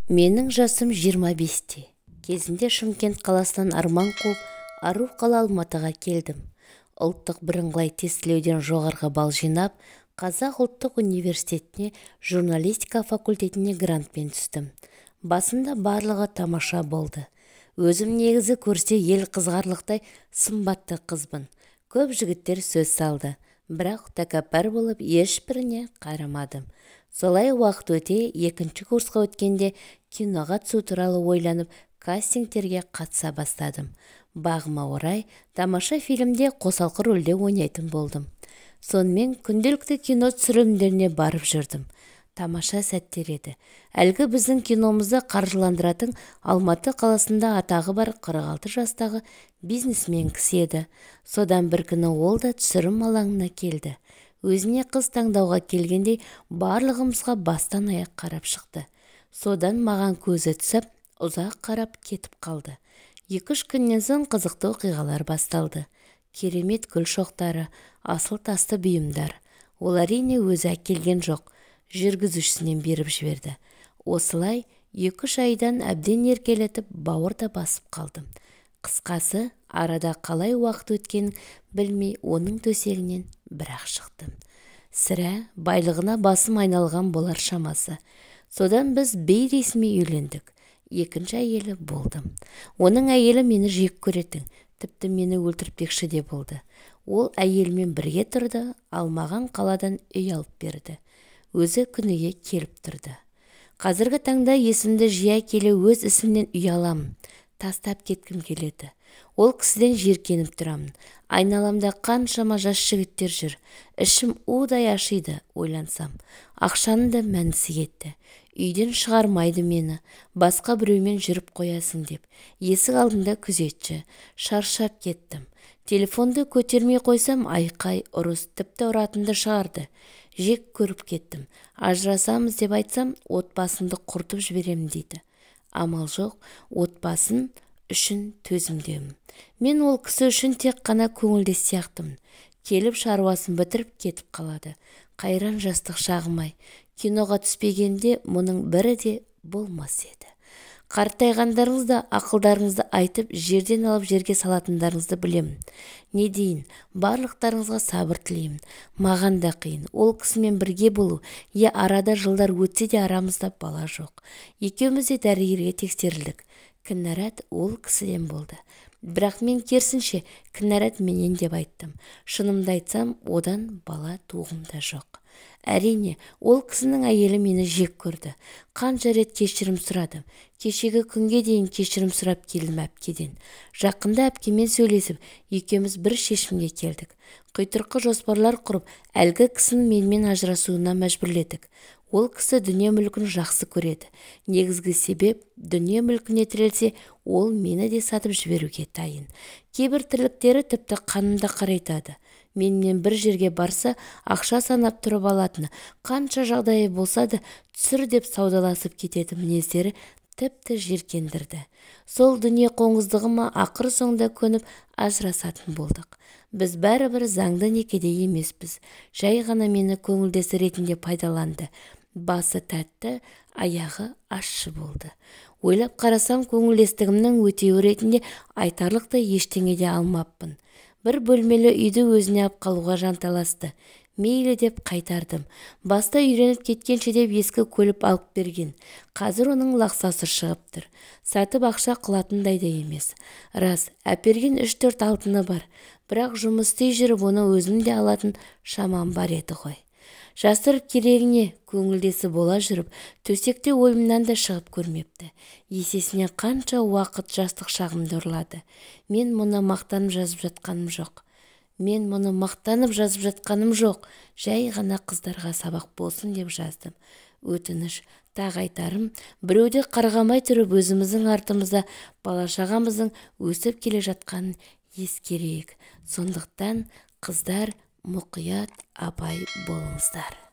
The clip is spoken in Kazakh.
Менің жасым 25-те. Кезінде Шымкент қаласынан арман қуып, ару қала Алматыға келдім. Ұлттық бірыңғай тестілеуден жоғарғы балл жинап, Қазақ ұлттық университетіне журналистика факультетіне грантпен түстім. Басында барлығы тамаша болды. Өзім негізі көрсе ел қызғарлықтай сымбатты қызбын. Көп жігіттер сөз салды, бірақ тәкаппар болып ешбіріне қарамадым. Солай уақыт өте екінші курсқа өткенде киноға түсу туралы ойланып, кастингтерге қатыса бастадым. Бағыма орай тамаша фильмде қосалқы рөлде ойнайтын болдым. Сонымен күнделікті кино түсірілімдеріне барып жүрдім. Тамаша сәттер еді. Әлгі біздің киномызды қаржыландыратын Алматы қаласында атағы бар 46 жастағы бизнесмен кісі еді. Содан бір күні ол да түсірім алаңына келді. Өзіне қыз таңдауға келгендей барлығымызға бастан аяқ қарап шықты. Содан маған көзі түсіп, ұзақ қарап кетіп қалды. 2-3 күннен соң қызықты оқиғалар басталды. Керемет гүл шоқтары, асыл тасты бұйымдар. Ол әрине өзі әкелген жоқ, жүргізушісінен беріп жіберді. Осылай 2-3 айдан әбден еркелетіп, бауыр да басып қалдым. Қысқасы, арада қалай уақыт өткенін білмей, оның төсегінен бірақ шықтым. Сірә, байлығына басым айналған болар шамасы. Содан біз бейресми үйлендік. Екінші әйелі болдым. Оның әйелі мені жек көретін, тіпті мені өлтіртпекші де болды. Ол әйелімен бірге тұрды, ал маған қаладан үй алып берді. Өзі күніге келіп тұрды. Қазіргі таңда есімді жия келе өз ісімнен ұяламын, тастап кеткім келеді. Ол кісіден жиіркеніп тұрамын. Айналамда қаншама жас жігіттер жүр. Ішім удай ашиды, ойлансам. Ақшаның да мәнісі кетті. Үйден шығармайды мені, басқа біреумен жүріп қоясың деп. Есік алдында күзетші. Шаршап кеттім. Телефонды көтермей қойсам, айқай, ұрыс, тіпті ұратынды шығарды. Жек көріп кеттім. Ажырасамыз деп айтсам, отбасымды құртып жіберемін дейді. Амал жоқ, отбасын үшін төзімдемін. Мен ол кісі үшін тек қана көңілдес сияқтымын. Келіп шаруасын бітіріп кетіп қалады. Қайран жастық шағым-ай. Киноға түспегенде мұның бірі де болмас еді. Қартайғандарыңыз да ақылдарыңызды айтып, жерден алып жерге салатындарыңызды білемін. Не дейін, барлықтарыңызға сабыр тілеймін. Маған да қиын, ол кісімен бірге болу, е арада жылдар өтсе де арамызда бала жоқ. Екеуміз де дәрігерге тексерілдік. Кінәрат ол кісіден болды. Бірақ мен керісінше кінәрат менен деп айттым. Шынымды айтсам, одан бала туғым да жоқ. Әрине, ол кісінің әйелі мені жек көрді. Қанша рет кешірім сұрадым. Кешегі күнге дейін кешірім сұрап келдім әпкеден. Жақында әпкемен сөйлесіп, екеуміз бір шешімге келдік. Құйтырқы жоспарлар құрып, әлгі кісінің менімен ажырасуына мәжбүрледік. Ол кісі дүние мүлкін жақсы көреді. Негізгі себеп, дүние мүлкіне тірелсе, ол мені де сатып жіберуге дайын. Кейбір тірліктері тіпті қанымды қарайтады. Менімен бір жерге барса, ақша санап тұрып алатыны, қанша жағдайы болса да түсір деп саудаласып кететін мінездері тіпті жиіркендірді. Сол дүние қоңыздығыма ақыр соңында көніп ажырасатын болдық. Біз бәрібір заңды некеде емеспіз. Жай ғана мені көңілдесі ретінде пайдаланды. Басы тәтті, аяғы ащы болды. Ойлап қарасам, көңілдестігімнің өтеуі ретінде айтарлықтай ештеңе де алмаппын. Бір бөлмелі үйді өзіне алып қалуға жанталасты. Мейлі деп қайтардым. Баста үйреніп кеткенше деп ескі көлік алып берген. Қазір оның лақсасы шығып тұр. Сатып ақша қылатындай да емес. Рас, әперген 3-4 алтыны бар. Бірақ жұмыс істей жүріп оны өзім де алатын шамам бар еді ғой. Жасырып керегіне көңілдесі бола жүріп, төсекте ойымнан да шығып көрмепті. Есесіне қанша уақыт жастық шағымды ұрлады. Мен мұны мақтанып жазып жатқаным жоқ. Мен мұны мақтанып жазып жатқаным жоқ. Жай ғана қыздарға сабақ болсын деп жаздым. Өтініш, тағы айтарым, біреуді қарғамай тұрып өзіміздің артымызда бала-шағамыздың өсіп келе жатқанын ескерейік. Сондықтан қыздар мұқият абай болыңыздар.